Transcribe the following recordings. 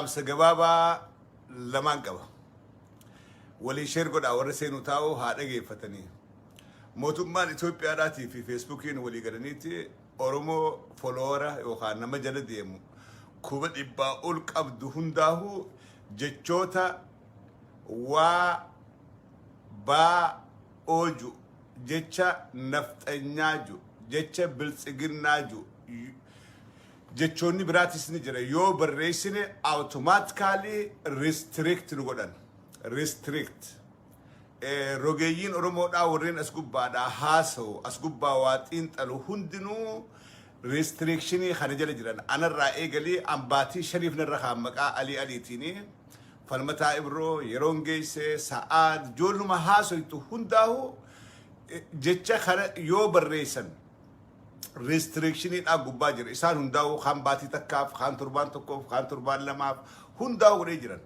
Dhaamsa gabaabaa lamaan qaba. Walii share godhaa warra seenuu taa'u haa dhageeffatanii. Mootummaan Itoophiyaadhaatii fi Feesbuukiin walii galaniiti Oromoo follower yookaan nama jala deemu 100,000 ol qabdu hundaahuu jechoota waa baa ooju jecha nafxanyaa ju jecha biltsiginnaa ju jechoonni biraatis ni jira yoo barreessine automatically restrict nu godhan restrict. Rogeeyyiin Oromoodhaa warreen as gubbaadhaa haasa'u as gubbaa waa xiinxalu hundinuu restrictionii kana jala jiran. Anarraa eegalii ambaatii shaniif narra kaan maqaa Alii Aliitiini Falmataa Ibroo yeroon geesse sa'aad ijoolluma haasoytu hundaahu jecha kana yoo barreessan restrictioniidhaa gubbaa jira. Isaan hundaa'u kaan baatii takkaaf, kaan torbaan tokkoof, kaan torbaan lamaaf hundaa'u godhee jiran.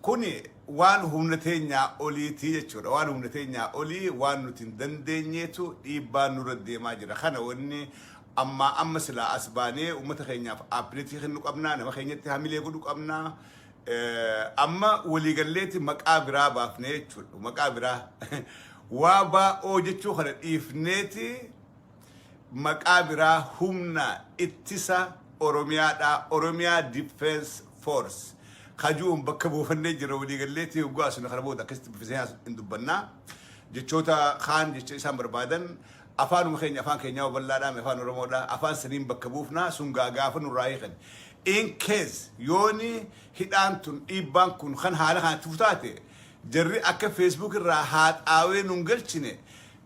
Kuni waan humna teenyaa oliitii jechuudha. Waan humna teenyaa olii waan nuti hin dandeenyeetu dhiibbaan nurra deemaa jira. Kana wanni ammaa amma silaa as baanee uummata keenyaaf update kennu qabnaa, nama keenyatti hamilee godhu qabnaa. Amma waliigalleeti maqaa biraa baafnee jechuudha. Maqaa biraa waa baa'oo jechuu kana dhiifneeti maqaa biraa humna ittisa Oromiyaadhaa, Oromiyaa Defense Force kajuun bakka buufannee jira waliigalleetii hoggaa asuna kana booda akkasitti biffisee hin dubbannaa. Jechoota kaan jecha isaan barbaadan afaanuma keenya afaan keenyaa bal'aadhaa afaan Oromoodhaa afaan saniin bakka buufnaa sun gaafa nurraa hiikan. In case yooni hidhaan tun dhiibbaan kun kan haala kanatti futaate jarri akka Facebook irraa haaxaawee nun galchine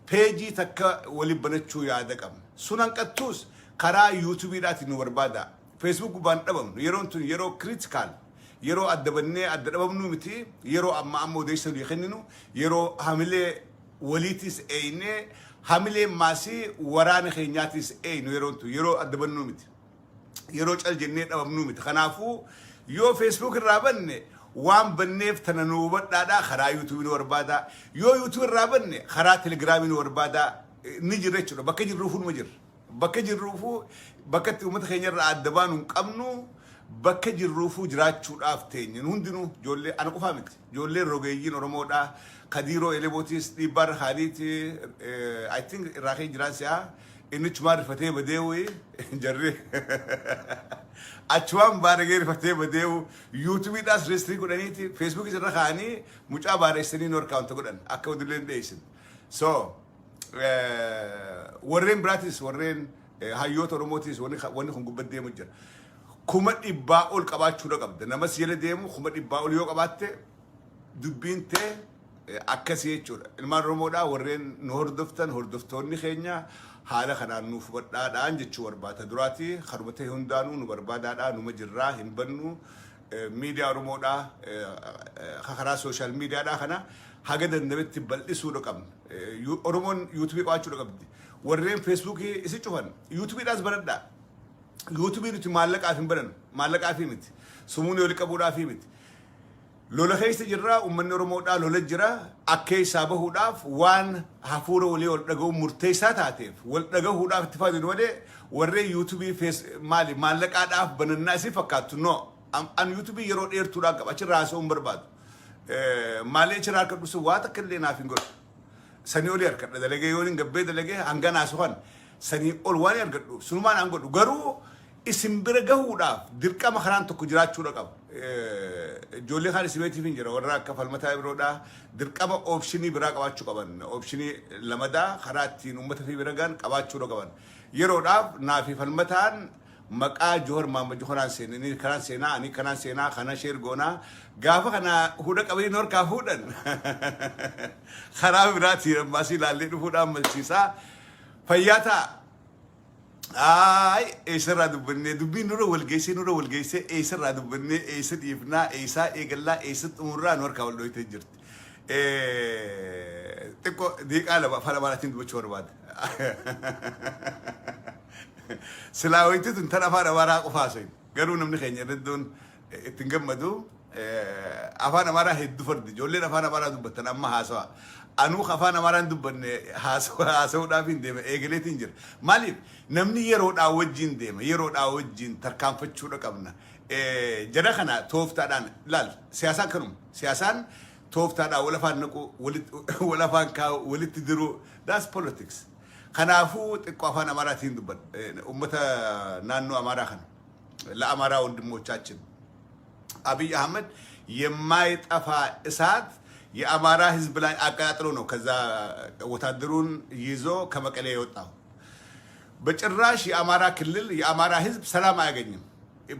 peejii takka waliin banachuu yaada qabna. Sun hanqattuus karaa YouTubeiidhaatiin nu barbaada. Facebook gubbaan dhabamnu yeroon tun yeroo critical yeroo adda bannee adda dhabamnu miti yeroo amma amma odeessa walii kenninu yeroo hamilee waliitis eeynee hamilee maasii waraana keenyaatis eeynu yeroon tun yeroo adda bannuu miti. Yeroo cal jennee dhabamnuu miti. Kanaafuu yoo Facebook irraa banne waan banneef tana nu hubadhaadhaa karaa YouTubeii nu barbaada. Yoo YouTubeii irraa banne karaa Telegramii nu barbaada ni jirra jechuudha. Bakka jirruufuu numa jirra. Bakka jirruufuu bakka itti uummata keenya irraa adda baanu hin qabnu bakka jirruufuu jiraachuudhaaf teenye. Nu hundinuu ijoollee ana qofaa miti. Ijoolleen rogeeyyiin Oromoodhaa. Kadiiroo Elebootis dhiibbaarra kaaniiti. I think irraa kee jiraan si'a. Inni chumaan rifatee badeewu jarri. Achumaan baaragee rifatee badeewu YouTubeiidhaas restrict godhaniiti Facebookis irra kaa'anii mucaa baareessanii nu harkaa wanta godhan akka odullee hin dheessin. So warreen biraatis warreen hayyoota Oromootis wanni kun gubbatti deemu jira. 100,000 ol qabaachuudha qabda. Namas jala deemu 100,000 ol yoo qabaatte dubbiin tee akkasii jechuudha. Ilmaan Oromoodhaa warreen nu hordoftan hordoftoonni keenya haala kanaan nuuf hubadhaadhaan jechuu barbaada. Duraati karuma ta'e hundaanuu nu barbaadaadhaa numa jirraa hin bannu miidiyaa Oromoodhaa karaa social mediadhaa kana haga dandametti bal'isuudha qabna. Oromoon YouTubeii qabaachuudha qabdi. Warreen Facebookii isi cufan YouTubeiidhaas baradhaa. YouTubeii nuti maallaqaaf hin barannu. Maallaqaaf miti. Sumuun olii qabuudhaaf miti. Lola keessa jirra uummanni Oromoodhaa lola jira akka isaa bahuudhaaf waan hafuura walii wal dhaga'uun murteessaa taateef wal dhagahuudhaaf itti fayyadu malee warreen YouTubeii fees maali maallaqaadhaaf banannaa isii fakkaattu no an YouTubeii yeroo dheertuudhaan qaba achirraa haasa'uu hin barbaadu. Maalii achirraa harka dhusu waa takka illee naaf hin godhu. Sanii olii harkadha dalagee yoo hin gabbee dalagee hanga naasuhan sanii ol waan argadhu sunumaan an godhu garuu isin bira gahuudhaaf dirqama karaan tokko jiraachuudha qaba. Ijoollee kaan isimeetiif hin jira warra akka Falmataa biroodhaa dirqama optionii biraa qabaachuu qaban. Optionii lamadaa karaa ittiin uummata fi bira gahan qabaachuudha qaban. Yeroodhaaf naa fi Falmataan maqaa Johar Maamma kanaan seenaa kanaan seenaa ani kanaan seenaa kana share goonaa gaafa kana hudha qabanii harkaa fuudhan karaa biraatiin ammaasii ilaallee dhufuudhaan malchiisaa fayyaa ta'a. Ay, eessarraa dubbannee dubbiin nurra wal geessee nurra wal geessee eessarraa dubbannee eessa dhiifnaa eessaa eegallaa eessa xumurraa nu harkaa wal dhoytee jirti. Xiqqoo deeqaa lama afaan Amaaraatiin dubbachuu barbaada. Silaa wayitii tun tan afaan Amaaraa qofaa haasa'in. Garuu namni keenya hedduun ittiin gammadu afaan Amaaraa hedduu fardi. Ijoolleen afaan Amaaraa dubbattan amma haasawa. Anuu afaan Amaaraan dubbanne haasa'uudhaaf hin deema eegaleetiin jira. Maaliif namni yeroodhaa wajjin deema yeroodhaa wajjin tarkaanfachuudha qabna. Jara kana tooftaadhaan laal, siyaasaan kanuma. Siyaasaan tooftaadhaan wal afaan naqu, wal afaan kaa'u, walitti diru, that's politics. Kanaafuu xiqqoo afaan Amaaraatiin dubbadha. Uummata naannoo Amaaraa kana. ለአማራ ወንድሞቻችን አብይ አህመድ የማይጠፋ እሳት የአማራ ህዝብ ላይ አቀጣጥሎ ነው ከዛ ወታደሩን ይዞ ከመቀሌ የወጣው። በጭራሽ የአማራ ክልል የአማራ ህዝብ ሰላም አያገኝም።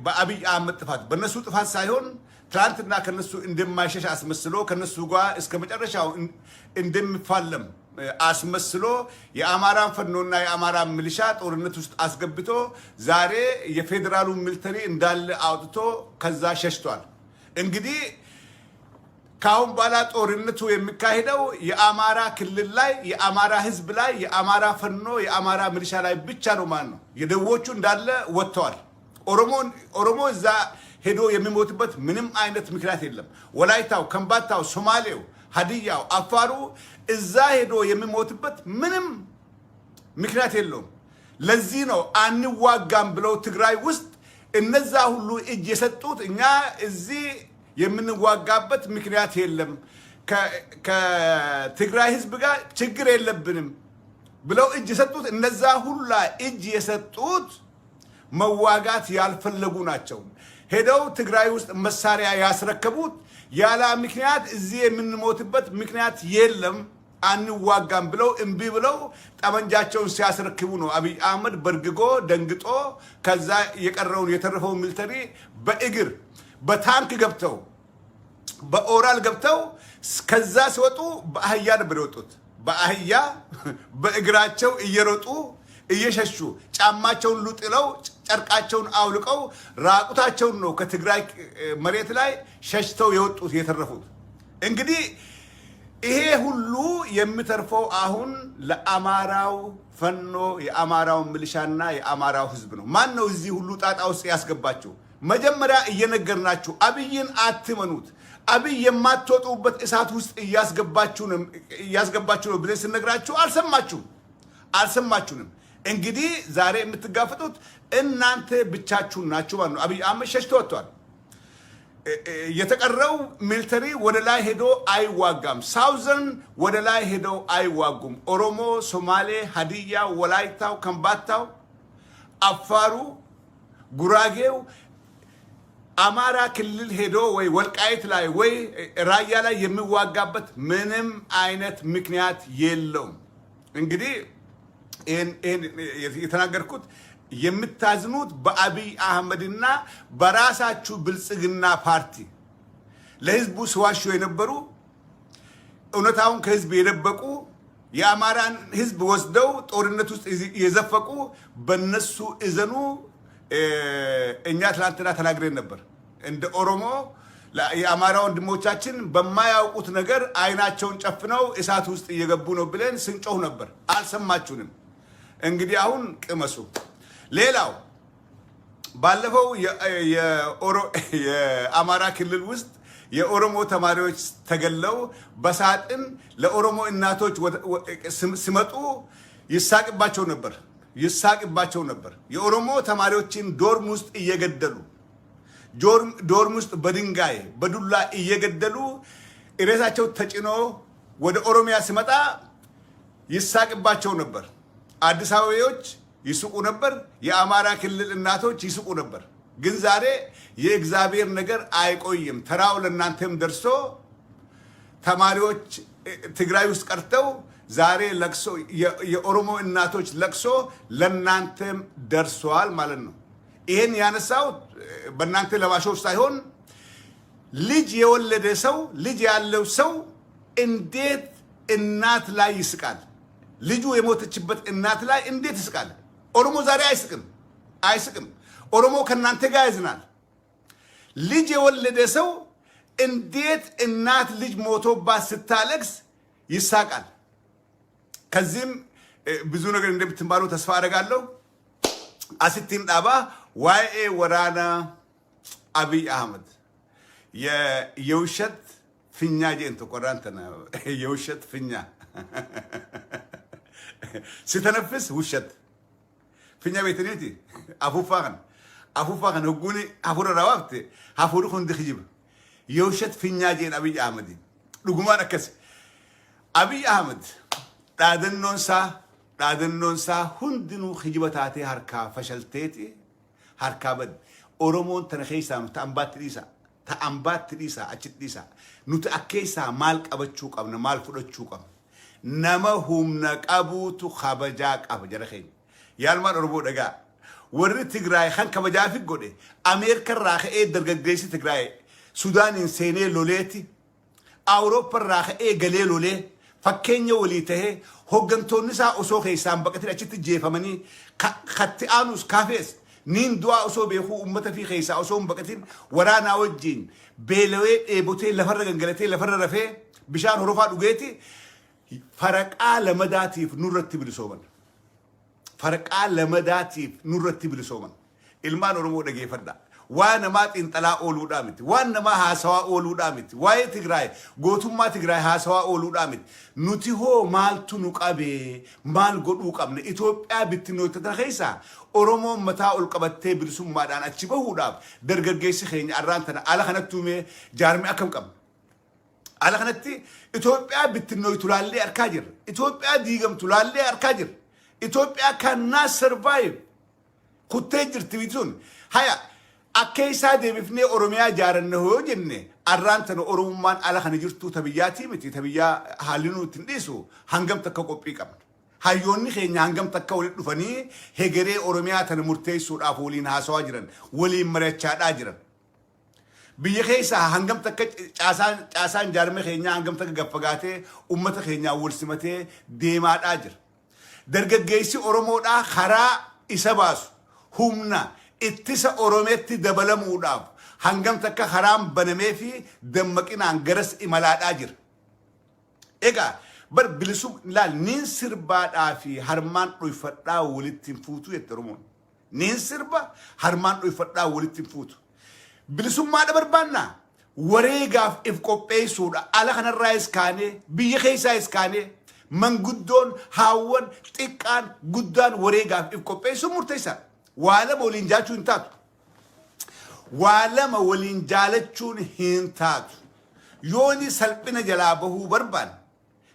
በአብይ አህመድ ጥፋት፣ በእነሱ ጥፋት ሳይሆን ትናንትና ከነሱ እንደማይሸሽ አስመስሎ፣ ከነሱ ጋር እስከ መጨረሻው እንደሚፋለም አስመስሎ የአማራን ፋኖና የአማራ ሚሊሻ ጦርነት ውስጥ አስገብቶ ዛሬ የፌዴራሉ military እንዳለ አውጥቶ ከዛ ሸሽቷል። እንግዲህ ከአሁን በኋላ ጦርነቱ የሚካሄደው የአማራ ክልል ላይ፣ የአማራ ህዝብ ላይ፣ የአማራ ፋኖ፣ የአማራ ሚሊሻ ላይ ብቻ ነው ማለት ነው። የደቡቦቹ እንዳለ ወጥተዋል። ኦሮሞ እዛ ሄዶ የሚሞትበት ምንም አይነት ምክንያት የለም። ወላይታው፣ ከምባታው፣ ሶማሌው፣ ሀዲያው፣ አፋሩ እዛ ሄዶ የሚሞትበት ምንም ምክንያት የለውም። ለዚህ ነው አንዋጋም ብለው ትግራይ ውስጥ እነዛ ሁሉ እጅ የሰጡት። እኛ እዚህ የምንዋጋበት ምክንያት የለም፣ ከትግራይ ህዝብ ጋር ችግር የለብንም ብለው እጅ የሰጡት፣ እነዛ ሁላ እጅ የሰጡት መዋጋት ያልፈለጉ ናቸው። ሄደው ትግራይ ውስጥ መሳሪያ ያስረከቡት ያለ ምክንያት እዚህ የምንሞትበት ምክንያት የለም፣ አንዋጋም ብለው እምቢ ብለው ጠመንጃቸውን ሲያስረክቡ ነው አብይ አህመድ በርግጎ ደንግጦ ከዛ የቀረውን የተረፈውን military በእግር በታንክ ገብተው በኦራል ገብተው ከዛ ሲወጡ በአህያ ነበር የወጡት። በአህያ በእግራቸው እየሮጡ እየሸሹ ጫማቸውን ሁሉ ጥለው ጨርቃቸውን አውልቀው ራቁታቸውን ነው ከትግራይ መሬት ላይ ሸሽተው የወጡት የተረፉት። እንግዲህ ይሄ ሁሉ የሚተርፈው አሁን ለአማራው ፋኖ፣ የአማራው ሚሊሻና የአማራው ህዝብ ነው። ማን ነው እዚህ ሁሉ ጣጣ ውስጥ ያስገባችሁ? መጀመሪያ እየነገርናችሁ አብይን አትመኑት፣ አብይ የማትወጡበት እሳት ውስጥ እያስገባችሁ ነው ብለን ስነግራችሁ አልሰማችሁም፣ አልሰማችሁንም። እንግዲህ ዛሬ የምትጋፈጡት እናንተ ብቻችሁን ናችሁ ማለት ነው። አብይ አህመድ ሸሽቶ ወጥቷል። የተቀረው military ወደ ላይ ሄዶ አይዋጋም። Southern ወደ ላይ ሄደው አይዋጉም። ኦሮሞ፣ ሶማሌ፣ ሀዲያ፣ ወላይታው፣ ከምባታው፣ አፋሩ፣ ጉራጌው አማራ ክልል ሄዶ ወይ ወልቃይት ላይ ወይ ራያ ላይ የሚዋጋበት ምንም አይነት ምክንያት የለውም። እንግዲህ ይህን የተናገርኩት የምታዝኑት በአብይ አህመድና በራሳችሁ ብልጽግና ፓርቲ ለህዝቡ ሲዋሹ የነበሩ፣ እውነታውን ከህዝብ የደበቁ፣ የአማራን ህዝብ ወስደው ጦርነት ውስጥ የዘፈቁ በነሱ እዘኑ። እኛ ትላንትና ተናግረን ነበር። እንደ ኦሮሞ የአማራ ወንድሞቻችን በማያውቁት ነገር አይናቸውን ጨፍነው እሳት ውስጥ እየገቡ ነው ብለን ስንጮህ ነበር። አልሰማችሁንም። እንግዲህ አሁን ቅመሱ። ሌላው ባለፈው የአማራ ክልል ውስጥ የኦሮሞ ተማሪዎች ተገለው በሳጥን ለኦሮሞ እናቶች ሲመጡ ይሳቅባቸው ነበር፣ ይሳቅባቸው ነበር። የኦሮሞ ተማሪዎችን dorm ውስጥ እየገደሉ፣ dorm ውስጥ በድንጋይ በዱላ እየገደሉ ሬሳቸው ተጭኖ ወደ ኦሮሚያ ሲመጣ ይሳቅባቸው ነበር። አዲስ አበቤዎች ይስቁ ነበር። የአማራ ክልል እናቶች ይስቁ ነበር። ግን ዛሬ የእግዚአብሔር ነገር አይቆይም። ተራው ለእናንተም ደርሶ ተማሪዎች ትግራይ ውስጥ ቀርተው ዛሬ ለቅሶ የኦሮሞ እናቶች ለቅሶ ለእናንተም ደርሷል ማለት ነው። ይሄን ያነሳሁት በእናንተ ለማሾፍ ሳይሆን ልጅ የወለደ ሰው፣ ልጅ ያለው ሰው እንዴት እናት ላይ ይስቃል? ልጁ የሞተችበት እናት ላይ እንዴት ይስቃል? ኦሮሞ ዛሬ አይስቅም፣ አይስቅም። ኦሮሞ ከእናንተ ጋር ያዝናል። ልጅ የወለደ ሰው እንዴት እናት ልጅ ሞቶባት ስታለቅስ ይሳቃል? ከዚህም ብዙ ነገር እንደምትማሩ ተስፋ አደርጋለሁ። Asittiin dhaaba. Waa'ee waraana Abiy Ahmed የውሸት ፊኛ ጄን ተቆራንተና የውሸት ፊኛ ሲተነፍስ ውሸት ፊኛ beektaniiti afuuffaa kana. Afuuffaa kana hogguuni hafuura irraa baafte hafuurri hundi kijiba. የውሸት ፊኛ jeen Abiy Ahmediin. Dhugumaan akkasi. Abiy Ahmed dhaadannoon isaa hundinuu kijiba taatee harkaa fashalteeti harkaa badde. Oromoon tana keessaa nuti ambaatti dhiisa. Ta ambaatti dhiisa, achitti dhiisa. Nuti akkeessaa maal qabachuu qabna, maal fudhachuu qabna? Nama humna qabuutu kabajaa qaba, jara keenya. Yaalmaan Oromoo dhagaa. Warri Tigraay kan kabajaa fi godhe Ameerikarraa ka'ee dargaggeessi Tigraay Sudaaniin seenee loleeti. Awuroopparraa ka'ee galee lolee fakkeenya walii tahee hoggantoonni isaa osoo keessaan baqatin achitti jeefamanii katti aanus kaafees niin du'aa osoo beekuu uummata fi keessaa osoo hin baqatin waraanaa wajjin beelawee dheebotee lafarra gangalatee lafarra rafee bishaan horofaa dhugeeti faraqaa lamadaatiif nurratti bilisooman. Faraqaa lamadaatiif nurratti bilisooman. Ilmaan Oromoo, dhageeffadha. Waan namaa xiinxalaa ooluudhaa miti. Waan namaa haasawaa ooluudhaa miti. Waa'ee Tigraay, gootummaa Tigraay haasawaa ooluudhaa miti. Nuti hoo maaltu nu qabee, maal godhuu qabna? Itoophiyaa bittinnoota keessaa Oromoon mataa ol qabattee bilisummaadhaan achi bahuudhaaf dargaggeessi keenya arraan tana ala kanatti uumee jaarmee akkam qabna? Ala kanatti Itoophiyaa bittinnooytu laallee arkaa jirra. Itoophiyaa diigamtu laallee arkaa jirra. Itoophiyaa cannot survive. Kuttee jirti biyyi sun. Haya, akka isaa deebifnee Oromiyaa ijaaranna yoo jenne, arraan tana Oromummaan ala kana jirtu ta biyyaatii miti, ta biyyaa haalli nuti hin dhiisu, hangam takka qophii qabna? Hayyoonni keenya hangam takka walitti dhufanii hegeree Oromiyaa tana murteessuudhaaf waliin haasawaa jiran, waliin mari'achaadhaa jiran? Biyya keessaa hangam takka caasaan jaarmee keenyaa hangam takka gaffagaatee uummata keenyaa wal simatee deemaadhaa jira? Dargaggeessi Oromoodhaa karaa isa baasu humna ittisa Oromeetti dabalamuudhaaf hangam takka karaan banamee fi dammaqinaan garas imalaadhaa jira? Egaa bar bilisum laal, niin sirbaadhaa fi harmaan dhoyfadhaa walitti hin fuutu jette Oromoon. Niin sirba harmaan dhoyfadhaa walitti hin fuutu. Bilisummaadha barbaannaa? Wareegaaf if qopheessuudha. Ala kanarraayis kaanee, biyya keessaayis kaanee, manguddoon, haawwan, xiqqaan, guddaan wareegaaf if qopheessuun murteessaadha. Waa lama waliin jaachuu hin taatu. Waa lama waliin jaalachuun hin taatu. Yooni salphina jalaa bahuu barbaanne,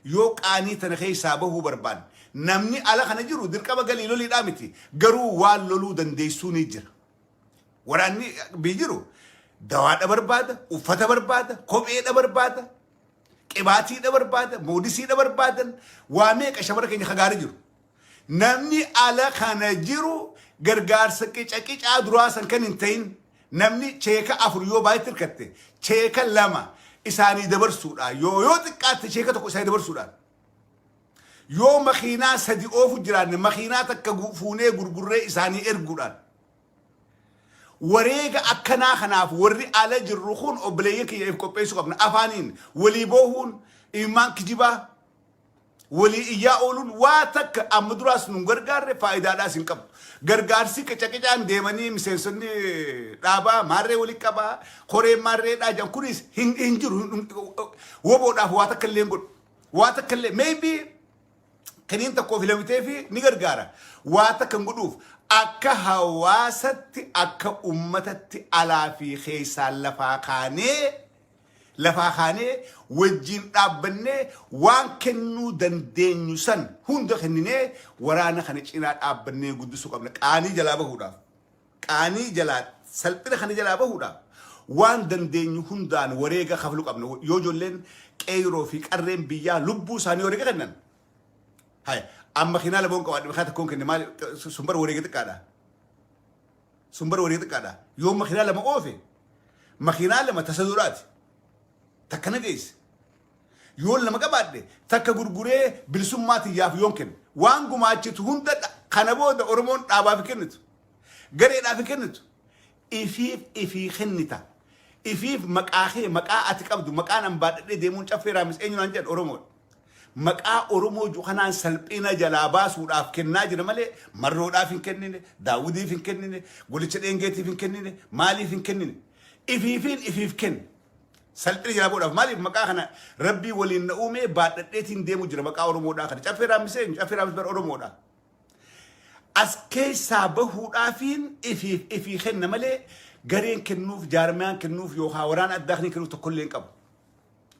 yoo qaanii tana keessaa bahuu barbaanne, namni ala kana jiru dirqama galii loliidhaa miti. Garuu waan loluu dandeessuu ni jira. Waraanni biyyi jiru dawaadha barbaada, uffata barbaada, kopheedha barbaada, qibaatiidha barbaada, moodisiidha barbaadan, waa meeqa shamara keenya kagaarii jiru. Namni ala kana jiru gargaarsa qica qicaa duraa san kan hin ta'in, namni cheeka afur yoo baay'eetti hirkatte cheeka lama isaanii dabarsuudhaan, yoo xiqqaatte cheeka tokko isaanii dabarsuudhaan, yoo makiinaa sadi oofu jiraanne makiinaa takka fuunee gurgurree isaanii erguudhaan, wareega akkanaa kanaaf warri ala jirru kun obboleeyyan kiyya if qopheessuu qabna. Afaaniin walii boohuun, imaan kijibaa walii iyyaa ooluun waa takka amma duraas nun gargaarre, faayidaadhaas hin qabdu. Gargaarsi qica qicaan deemanii miseensonni dhaabaa maarree walii qabaa koreen maarreedhaa jedhan kunis hin jiru. Woboodhaaf waa takka illee hin godhu. Waa takka illee maybe kaniin tokko filamitee fi ni gargaara. Waa takka hin godhuuf. Akka hawaasatti, akka ummatatti alaa fi keessaan lafaa kaanee wajjin dhaabbannee waan kennuu dandeenyu san hunda kenninee waraana kana cinaa dhaabbannee guddisuu qabna. Qaanii jalaa bahuudhaaf. Qaanii jalaa, salphina kana jalaa bahuudhaaf waan dandeenyu hundaan wareega kafaluu qabna. Yoo ijoolleen qeeroo fi qarreen biyyaa lubbuu isaanii wareega kennan. Hai, amma makiinaa lamoon qabaadhe, makiinaa tokkoon kenne, maal sun bara wareega xiqqaadha. Sun bara wareega xiqqaadha. Yoo makiinaa lama oofe, makiinaa lama tasa duraati. Takka na geesse. Yoo lama qabaadhe takka gurguree bilisummaa tiyyaaf yoon kenne. Waan gumaachitu hunda kana booda Oromoon dhaabaaf kennitu. Gareedhaaf kennitu. Ifiif ifii kennita. Ifiif maqaa kee, maqaa ati qabdu, maqaan an baadhadhee deemuun Caffee Raamis eenyu naan jedhan, Oromoodha. Maqaa Oromoo jiru kanaan salphina jalaa baasuudhaaf kennaa jira malee marroodhaaf hin kennine, daawwidiif hin kennine, golicha dheengeetiif hin kennine, maaliif hin kennine. Ifiifiin ifiif kenne. Salphina jalaa bahuudhaaf. Maaliif? Maqaa kana Rabbii waliin na uumee baadhadheetiin deemu jira maqaa Oromoodhaa kana. Caffee Raamis eenyu? Caffee Raamis bara Oromoodha. As keessaa bahuudhaafiin ifiif ifii kenna malee gareen kennuuf, jaarmiyaan kennuuf yookaan waraana addaa kan kennuuf tokkollee hin qabu.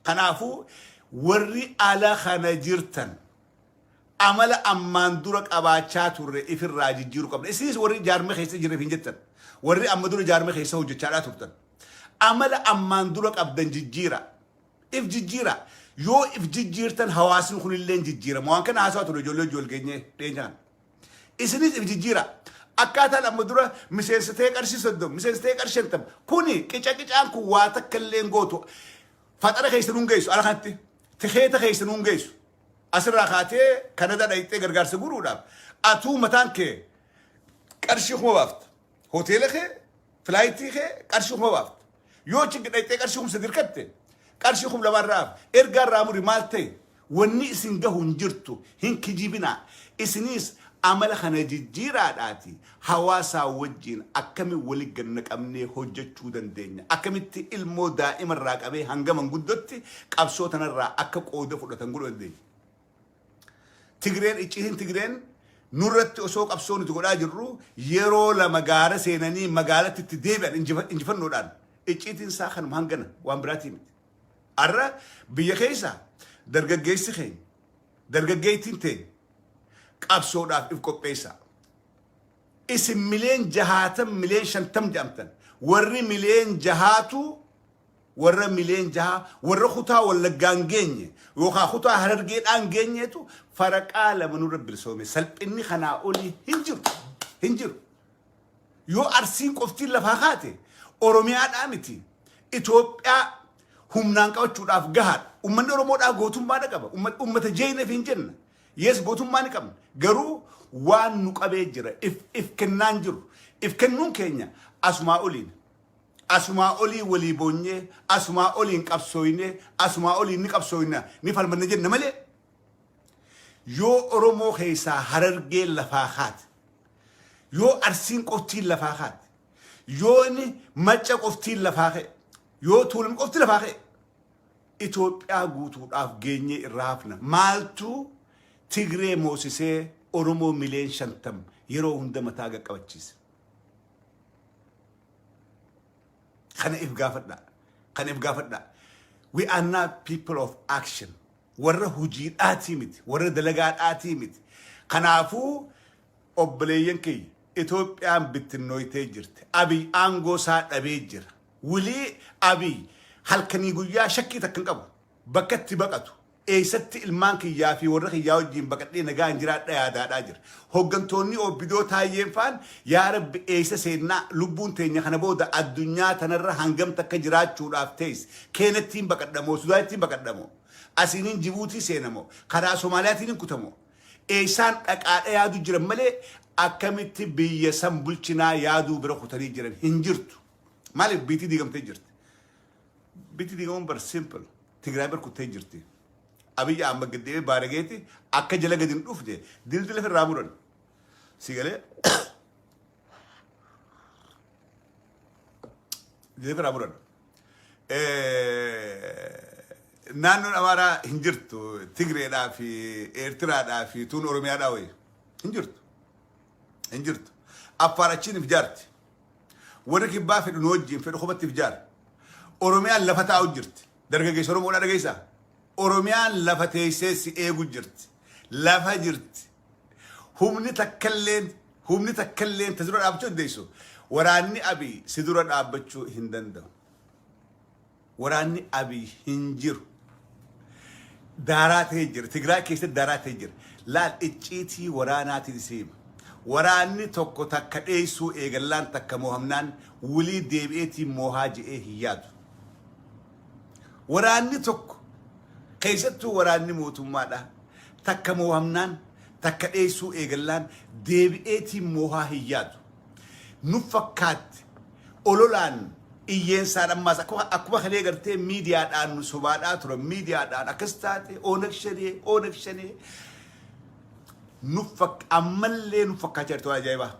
Kanaafuu warri ala kana jirtan amala ammaan dura qabaachaa turre ifirraa jijjiiruu qabna. Isinis warri jaarmee keessa jirreef hin jettan. Warri amma dura jaarmee keessa hojjechaadhaa turtan. Amala ammaan dura qabdan jijjiira. If jijjiira. Yoo if jijjiirtan hawaasni kunillee hin jijjiirama. Waan kana haasawaa ture ijoollee hojii wal geenyee dhiyeenyaan. Isinis if jijjiira. Akkaataan amma dura miseensa ta'ee qarshii 30, miseensa ta'ee qarshii 50. Kuni qica qicaan kun waa takka illee hin gootu. Faxara keessa nuun geessu ala kanatti. Tikeeta keessa nuun geessu. Asirraa kaatee Kanadaa dhayxee gargaarsa guuruudhaaf atuu mataan kee qarshii 1000 baafta. Hoteela kee, flight kee qarshii 1000 baafta. Yoo achi dhayxee qarshii 3000 hirkatte qarshii 2000 irraa hafa. Ergaa irraa muri maal ta'e? Wanni isin gahu hin jirtu. Hin kijibinaa. Isinis amala kana jijjiiraadhaati hawaasaa wajjin akkamiin wali ganna qabnee hojjechuu dandeenya? Akkamitti ilmoo daa'ima irraa qabee hanga manguddootti qabsoo tanarraa akka qooda fudhatan godhuu dandeenya? Tigreen icciitiin Tigreen nurratti osoo qabsoo nuti godhaa jirru yeroo lama gaara seenanii magaalatti itti deebi'an injifannoodhaan icciitiin isaa kanuma hangana waan biraatii miti. Har'a biyya keessa dargaggeessi keenya dargaggeettiin teenya qabsoodhaaf if qopheessaa. Isin mileen jahaatam mileen 50 jedhamtan warri mileen jahaatu warra mileen jahaa warra kutaa Wallaggaan geenye yookaan kutaa Harargeedhaan geenyeetu faraqaa lama nurra bilisoome. Salphinni kanaa olii hin jiru. Hin jiru. Yoo Arsiin qoftiin lafaa kaate Oromiyaadhaa miti. Itoophiyaa humnaan qabachuudhaaf gahaadha. Uummanni Oromoodhaa gootummaadha qaba. Uummata jeeyneef hin jenna. Yes, gootummaa ni qabna. Garuu waan nu qabee jira. If kennaan jiru. If kennuun keenya asumaa oliin. Asumaa olii walii boonyee, asumaa oliin qabsooynee, asumaa oliin ni qabsooyna, ni falmanna jenna malee yoo Oromoo keessaa Harargeen lafaa kaate, yoo Arsiin qoftiin lafaa kaate, yoo inni Macca qoftiin lafaa ka'e, yoo Tuulama qofti lafaa ka'e, Itoophiyaa guutuudhaaf geenyee irraa hafna. Maaltu Tigree moosisee Oromoo mileen 50 yeroo hunda mataa qaqqabachiise? Kana if gaafadhaa. Kana if gaafadhaa. We are not people of action. Warra hojiidhaatii miti. Warra dalagaadhaatii miti. Kanaafuu obboleeyyan kiyya Itoophiyaan bittinnooytee jirti. Abiy aangoo isaa dhabee jira. Wilii Abiy halkanii guyyaa shakkii takka hin qabu. Bakka itti baqatu. Eessatti ilmaan kiyyaa fi warra kiyyaa wajjin baqadhee nagaan jiraadha yaadaadhaa jira. Hoggantoonni Obbidoo Taayyeen faan yaa Rabbi eessa seennaa lubbuun teenya kana booda addunyaa tanarra hangam takka jiraachuudhaaf teessi. Keenattiin baqadhamoo Sudaanittiin baqadhamoo asiinin Jibuutii seenamoo karaa Soomaaliyaatiin kutamoo eessaan dhaqaadha yaadu jiran malee akkamitti biyya san bulchinaa yaaduu bira kutanii jiran hin jirtu. Maaliif biitii diigamtee jirti? Biitii diigamuun bar simple. Tigraay bar kuttee jirti. Abiyyi Ahmad gad deebi'ee baarageeti akka jala gadi hin dhufne dildila ofirraa muran. Si galee dildila ofirraa muran. Naannoon Amaaraa hin jirtu Tigreedhaa fi Eertiraadhaa fi tuun Oromiyaadhaa wayii hin jirtu. Hin jirtu. Affaar achiin if jaarti. Warri kibbaa fedhu nu wajjin fedhu kophatti if jaara. Oromiyaan lafa taa'u jirti. Dargaggeessa Oromoodhaa dhageessaa? Oromiyaan lafa teessee si eegu jirti. Lafa jirti. Humni takkalleen humni takkalleen ta dura dhaabbachuu dandeessu. Waraanni Abiy si dura dhaabbachuu hin danda'u. Waraanni Abiy hin jiru. Daaraa ta'ee jira. Tigraay keessatti daaraa ta'ee jira. Laal icciitii waraanaatiin si hima. Waraanni tokko takka dheessuu eegallaan takka moohamnaan wulii deebi'eetiin moohaa je'ee hin yaadu. Waraanni tokko keessattuu waraanni mootummaadha. Takka moohamnaan takka dheessuu eegallaan deebi'eetiin moohaa hin yaadu. Nu fakkaatti ololaan iyyeensaan ammaas akkuma kalee gartee miidiyaadhaan nu sobaadhaa turan miidiyaadhaan akkas taate Oonag Shanee Oonag Shanee nu ammallee nu fakkaachaa jirtu waan ajaa'ibaa.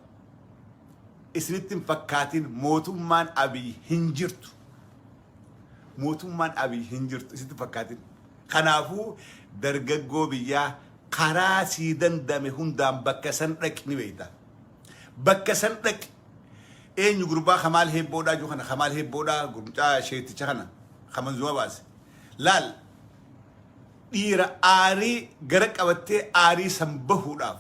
Isinitti hin fakkaatin mootummaan Abiy hin jirtu. Mootummaan Abiy hin jirtu isinitti hin fakkaatin. Kanaafuu dargaggoo biyyaa karaa sii danda'ame hundaan bakka san dhaqi ni beekta. Bakka san dhaqi. Eenyu gurbaa Kamaal Heebboodhaa jiru kana, Kamaal Heebboodhaa gurmucaa sheeticha kana ka manzuma baase. Laal, dhiira aarii gara qabattee aarii san bahuudhaaf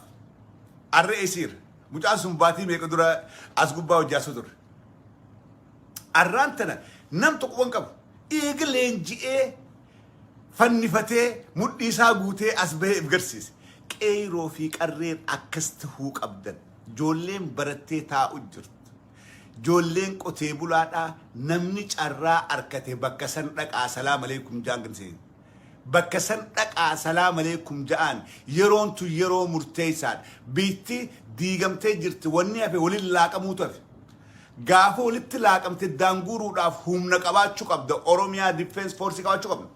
arra eesiira. Mucaan sun baatii meeqa dura as gubbaa hojjaasuu turre. Arraan tana nam tokko quban qabu. Eega leenji'ee fannifatee mudhii isaa guutee as bahee if garsiise. Qeeyroo fi qarreen akkas tahuu qabdan. Joolleen barattee taa'u jirtu. Joolleen qotee bulaadhaa, namni carraa arkate bakka san dhaqaa salaam aleekum ja'an gamsee. Bakka san dhaqaa salaam aleekum ja'aan, yeroon tun yeroo murteessaadha. Biitti diigamtee jirti, wanni hafe waliin laaqamuutu hafe. Gaafa walitti laaqamte daanguuruudhaaf humna qabaachuu qabda. Oromiyaa Defense Force qabaachuu qabna.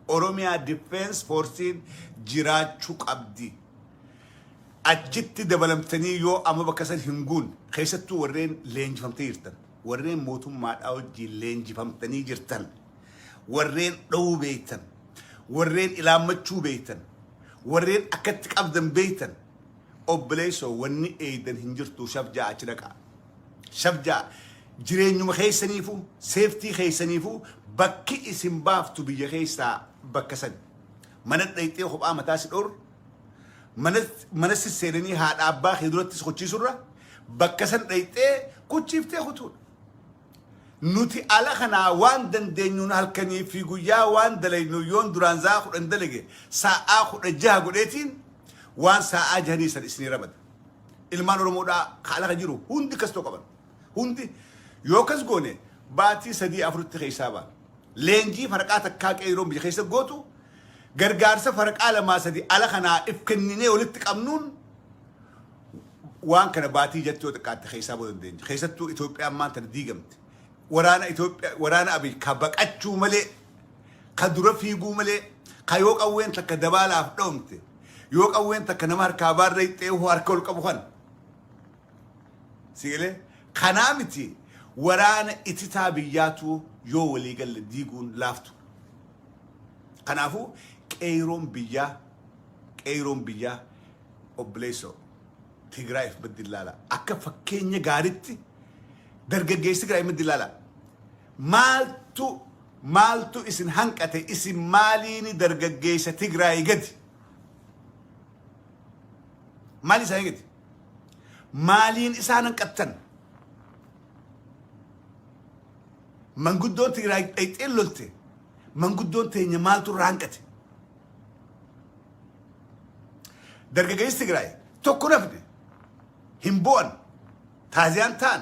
Oromiyaa Defense Force'n jiraachuu qabdi. Achitti dabalamtanii yoo amma bakka san hin guunne, keessattuu warreen leenjifamtee jirtan, warreen mootummaadhaa wajjin leenjifamtanii jirtan, warreen dha'uu beektan, warreen ilaammachuu beektan, warreen akkatti qabdan beektan, obboleessoo, wanni eeydan hin jirtu, shafjaa achi dhaqaa. Shafjaa jireenyuma keessaniifuu, safety keessaniifuu, bakki isin baaftu biyya keessaa bakka san. Mana dhayxee kophaa mataa si dhoor, mana sisseenanii haadha abbaa kee duratti si kochiisurra bakka san dhayxee kuchiiftee kutuudha. Nuti ala kanaa waan dandeenyuun halkanii fi guyyaa waan dalaynu, yoon duraan sa'aa 10 dalage sa'aa 16 godheetiin waan sa'aa jahanii san isinii ramada. Ilmaan Oromoodhaa ka ala kan jiru hundi kastoo qaban. Hundi yoo kas goone baatii sadii afuritti keessaa baana. Leenjii faraqaa takkaa qeeroon biyya keessa gootu, gargaarsa faraqaa lamaa sadi ala kanaa if kenninee walitti qabnuun, waan kana baatii jatti yoo xiqqaatte keessaa ba'uu dandeenya. Keessattuu Itoophiyaan maan tana diigamte. Waraana Itoophiyaa, waraana Abiy ka baqachuu malee, ka dura fiiguu malee, ka yoo qawween takka dabaalaaf dhoomte, yoo qawween takka nama harkaa baarra hixxee harka ol qabu kana. Sigalee kanaa miti, waraana ititaa biyyaatu yoo walii galle diiguun laaftu. Kanaafuu qeeyroon biyyaa, qeeyroon biyyaa, obboleessoo, Tigraayiif maddi ilaala. Akka fakkeenya gaariitti dargaggeessi Tigraay maddi ilaala. Maaltu isin hanqate? Isin maaliini dargaggeessa Tigraay gadi? Maali isaanii gadi? Maaliin isaan hanqattan? Manguddoon Tigraay dhayxeen lolte. Manguddoon teenya maaltu irraa hanqate? Dargaggeessi Tigraay tokko nafne hin bu'an, taaziyaan ta'an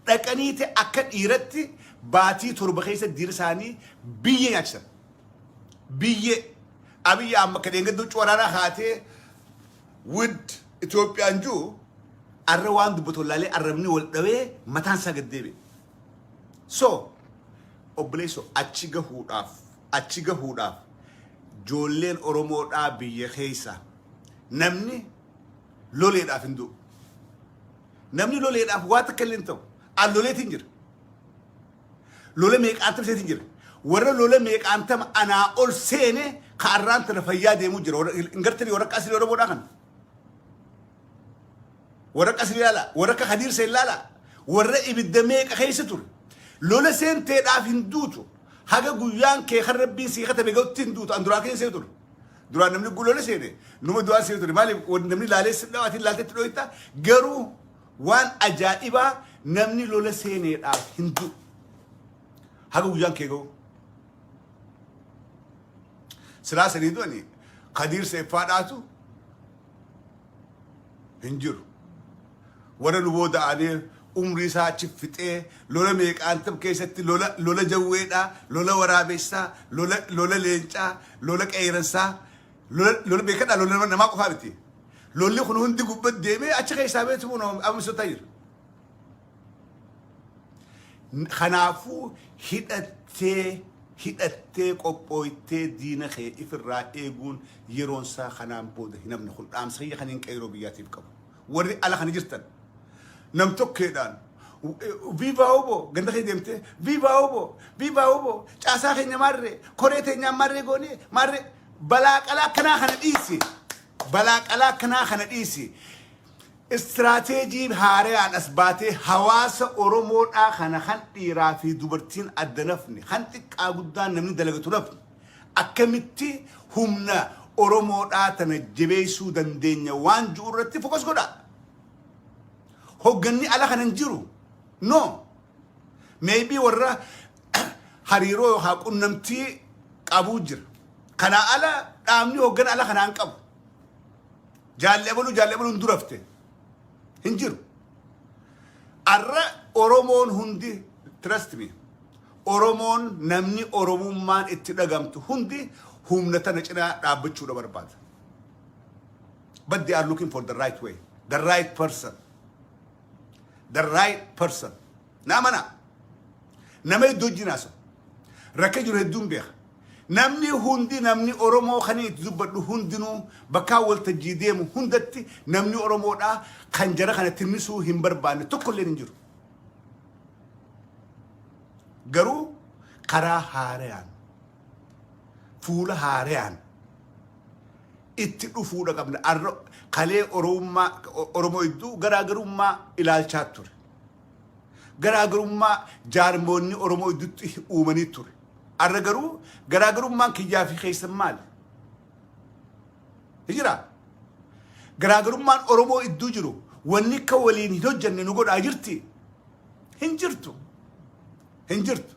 dhaqaniiti akka dhiiratti baatii 7 keessa diina isaanii biyyee nyaachisan. Biyyee Abiyyi amma akka dheengadda huccuu waraanaa haatee wid Itoophiyaan jiru arra waan dubbatu wallaalee arrabni wal dhawee mataan isaa gad deebi'e. So obboleessoo, achi gahuudhaaf ijoolleen Oromoodhaa biyya keessa, namni loleedhaaf hin du'u. Namni loleedhaaf waa takka illee hin ta'u. An loleetiin jira. Lola meeqaantam seetiin jira. Warra lola meeqaantama anaa ol seene ka arraan tana fayyaa deemuu jira. Hin gartanii warra akka asii Oromoodhaa kana. Warra akka asii ilaala. Warra akka Kadiir seen ilaala. Warra ibidda meeqa keessa ture. Lola seenteedhaaf hin duutu. Haga guyyaan kee kan Rabbiin sii katabe ga'utti hin duutu. An duraan keessa seenu ture. Duraan namni lola seene numa du'aan seenu ture. Maaliif namni laalee si dhawaatiin laaltetti dhoyta, garuu waan ajaa'ibaa namni lola seeneedhaaf hin du'u. Haga guyyaan kee ga'u. Silaa sanii du'anii Kadiir Seeffaadhaatu hin jiru. Warra nu booda aanee umrii isaa achi fixee lola meeqaantam keessatti, lola jawweedhaa, lola waraabessaa, lola leencaa, lola qeeransaa, lola beekadhaa, lola namaa qofaa miti. Lolli kun hundi gubbat deemee achi keessaa beektu kun ammisotaa jira. Kanaafuu hidhattee qophooytee diina kee ifirraa eeguun yeroon isaa kanaan booda hin hafne. Kun dhaamsa kiyya kan hin qeeroo biyyaatiif qabu. Warri ala kana jirtan nam tokkeedhaan viva obo ganda kee deemtee viva obo, viva obo, caasaa keenya maarree, koree teenyaan maarree goonee maarree, balaa qalaa akkanaa kana dhiisi. Balaa qalaa akkanaa kana dhiisi. Istiraateejii haarayaan as baatee hawaasa Oromoodhaa kana kan dhiiraa fi dubartiin adda nafne, kan xiqqaa guddaan namni dalagatu nafne, akkamitti humna Oromoodhaa tana jabeessuu dandeenya waan ji'u irratti focus godhaa. Hogganni ala kana hin jiru. No. Maybe warra hariiroo yookaan qunnamtii qabuu jira. Kanaa ala dhaabni hoggana ala kanaa hin qabu. Jaalli abaluu jaalli abaluun durafte hin jiru. Arra Oromoon hundi, trust me, Oromoon namni Oromummaan itti dhagamtu hundi humna tana cinaa dhaabbachuudha barbaada. But they are looking for the right way, the right person. The right person. Na amanaa. Nama hedduu wajjin haasa'u. Rakkoo jiru hedduun beeka. Namni hundi, namni Oromoo kan itti dubbadhu hundinuu, bakka waltajjii deemu hundatti namni Oromoodhaa kan jara kana tinnisuu hin barbaanne tokkollee hin jiru. Garuu karaa haarayaan, fuula haarayaan itti dhufuudha qabna. Arra kalee Oromummaa Oromoo hedduu garaagarummaa ilaalchaa ture. Garaagarummaa jaarmoonni Oromoo hedduutti uumanii ture. Arra garuu garaagarummaan kiyyaa fi keessan maali? Jiraa? Garaagarummaan Oromoo idduu jiru wanni akka waliin hin hojjanne nu godhaa jirti? Hin jirtu. Hin jirtu.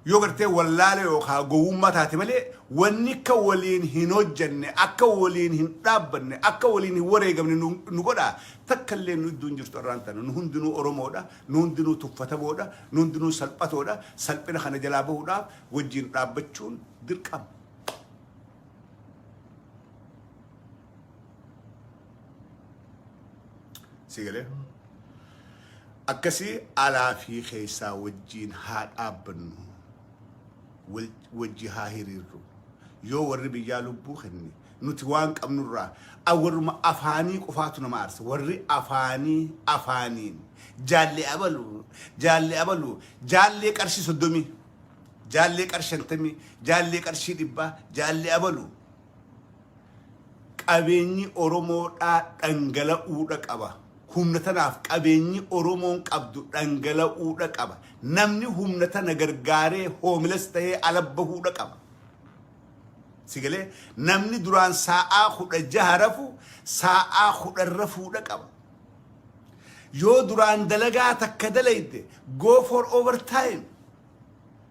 Yoo gartee wallaala yookaan gowwummaa taate malee, wanni akka waliin hin hojjanne, akka waliin hin dhaabbanne, akka waliin hin wareegamne nu godhaa takka illee nu iddoo hin jirtu. Irraan tana nu hundinuu Oromoodha, nu hundinuu tuffatamoodha, nu hundinuu salphatoodha. Salphina kana jalaa bahuudhaaf wajjin dhaabbachuun dirqama. Si galee? Akkasii alaa fi keessaa wajjiin haa dhaabbannu. Wajji haa hiriirru. Yoo warri biyyaa lubbuu kenne, nuti waan qabnurraa warruma afaanii qofaatu nama aarsa. Warri afaanii afaaniin jaallee abalu, jaallee abalu, jaallee qarshii 30, jaallee qarshii 50, jaallee qarshii 100, jaallee abalu. Qabeenyi Oromoodhaa dhangala'uudha qaba. Humna tanaaf qabeenyi Oromoon qabdu dhangala'uudha qaba. Namni humna tana gargaaree homeless tahee ala bahuudha qaba. Sigalee, namni duraan saa'aa 16 rafu saa'aa 10 rafuudha qaba. Yoo duraan dalagaa takka dalayde, go for overtime.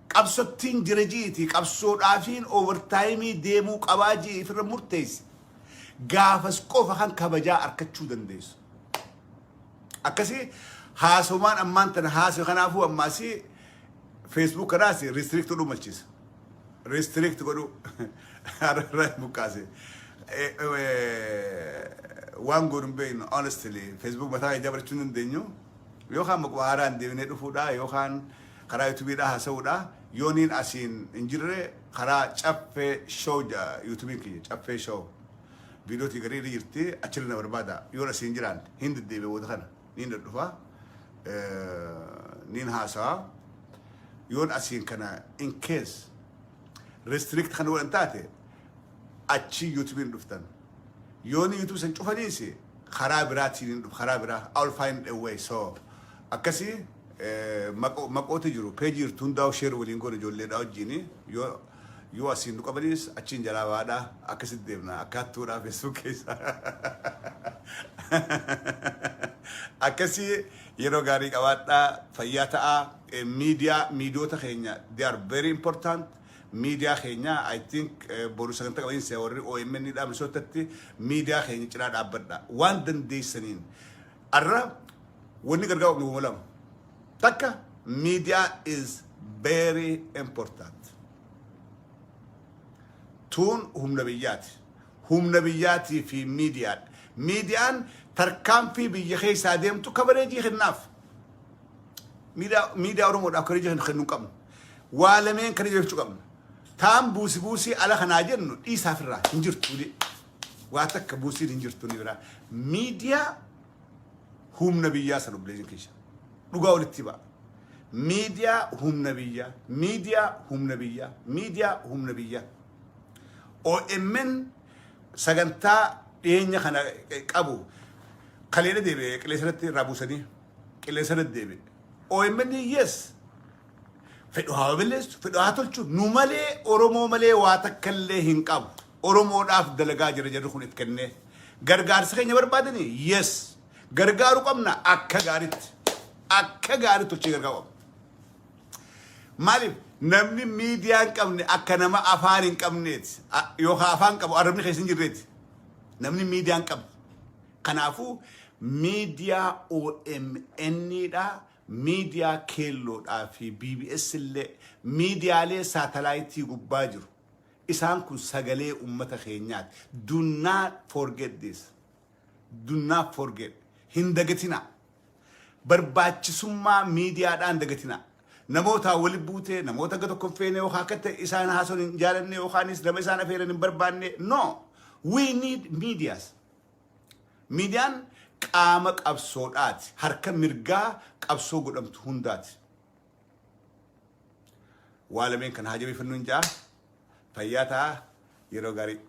Qabsottiin jira ji'iti, qabsoodhaafiin overtime deemuu qabaa ji'i ifirra murteessi. Gaafas qofa kan kabajaa arkachuu dandeessu. Akkasii haasomaan ammaan tana haasoo kanaafuu ammaasii Facebook kanaas restrict godhuu malchiisa. Restrict godhuu har'a buqqaase. Waan godhu hin beeknu, honestly, Facebook mataa ijaa barachuu hin dandeenyu. Yookaan maquma haaraan deemnee dhufuudha yookaan karaa YouTubeiidhaa haasa'uudha. Yooniin asiin hin jirre karaa Caffee Show, YouTubeiin kiyya Caffee Show. Viidiyootii garii irra jirti, achirra na barbaada. Yoon asiin jiraan hin deddeebi'e booda kana niin dhufaa. Niin haasa'a. Yoon asiin kana in case restrict kan godhan taate, achi YouTubeiin dhuftan. Yoon YouTube san cufaniis karaa biraatiin hin dhufu, karaa biraa I'll find a way. So akkasii maqoota jiru, peejii jirtu hundaa'u share waliin goone ijoolleedhaa wajjin. Yoo asiin nu qabanis achiin jalaa baadhaa, akkasitti deemna akkaattuudhaa Facebook keessa. Akkasii yeroo gaarii qabaadhaa, fayyaa ta'aa. Miidiyaa, miidiyoota keenya, they are very important. Miidiyaa keenya, I think boru sagantaa qabiinsa warri OMN dha Misootatti, miidiyaa keenya cinaa dhaabbadha waan dandeessaniin. Arra wanni gargaaru qabnu lama. Takka, media is very important. Tuun humna biyyaati. Humna biyyaatii fi miidiyaadha. Miidiyaan tarkaanfii biyya keessaa deemtu coverage kennaaf. Miidiyaa Oromoodhaaf coverage kennuu qabnu. Waa lameen kana jechuu qabna. Taan buusi buusii ala kanaa jennu dhiisaaf irraa hin jirtu. Waa takka buusiin hin jirtu ni biraa. Miidiyaa humna biyyaa san, obboleeyyiin keessa. Dhugaa walitti ba'a. Miidiyaa humna biyyaa. Miidiyaa humna biyyaa. Miidiyaa humna biyyaa. OMN Sagantaa dhiyeenya kana qabu kaleela deebi'e, qilleensa irratti irraa buusanii qilleensa irratti deebi'e. OMN, yes, fedhu haa balleessu, fedhu haa tolchu, nu malee, Oromoo malee waa takka illee hin qabu. Oromoodhaaf dalagaa jira jedhu kun if kennee. Gargaarsa keenya barbaadanii, yes, gargaaruu qabna. Akka gaariitti, akka gaariitti tolchee gargaaruu qabna. Maaliif? Namni miidiyaa hin qabne akka nama afaan hin qabneeti. Yookaan afaan qabu arrabni keessa hin jirreeti. Namni miidiyaa hin qabne. Kanaafuu miidiyaa OMN dha, miidiyaa keelloodhaa fi BBS illee, miidiyaalee saatalaayitii gubbaa jiru. Isaan kun sagalee uummata keenyaati. Do not forget this. Do not forget. Hin dagatinaa. Barbaachisummaa miidiyaadhaan dagatinaa. Namoota wali buutee, namoota akka tokko hin feene, yookaan akka ta'e isaan haasawwan hin jaalanne, yookaanis nama isaan afeeran hin barbaanne. No. We need medias. Miidiyaan qaama qabsoodhaati. Harka mirgaa qabsoo godhamtu hundaati. Waa lameen kan haa jabeeffannu hin ja'a. Fayyaa ta'a, yeroo gaarii.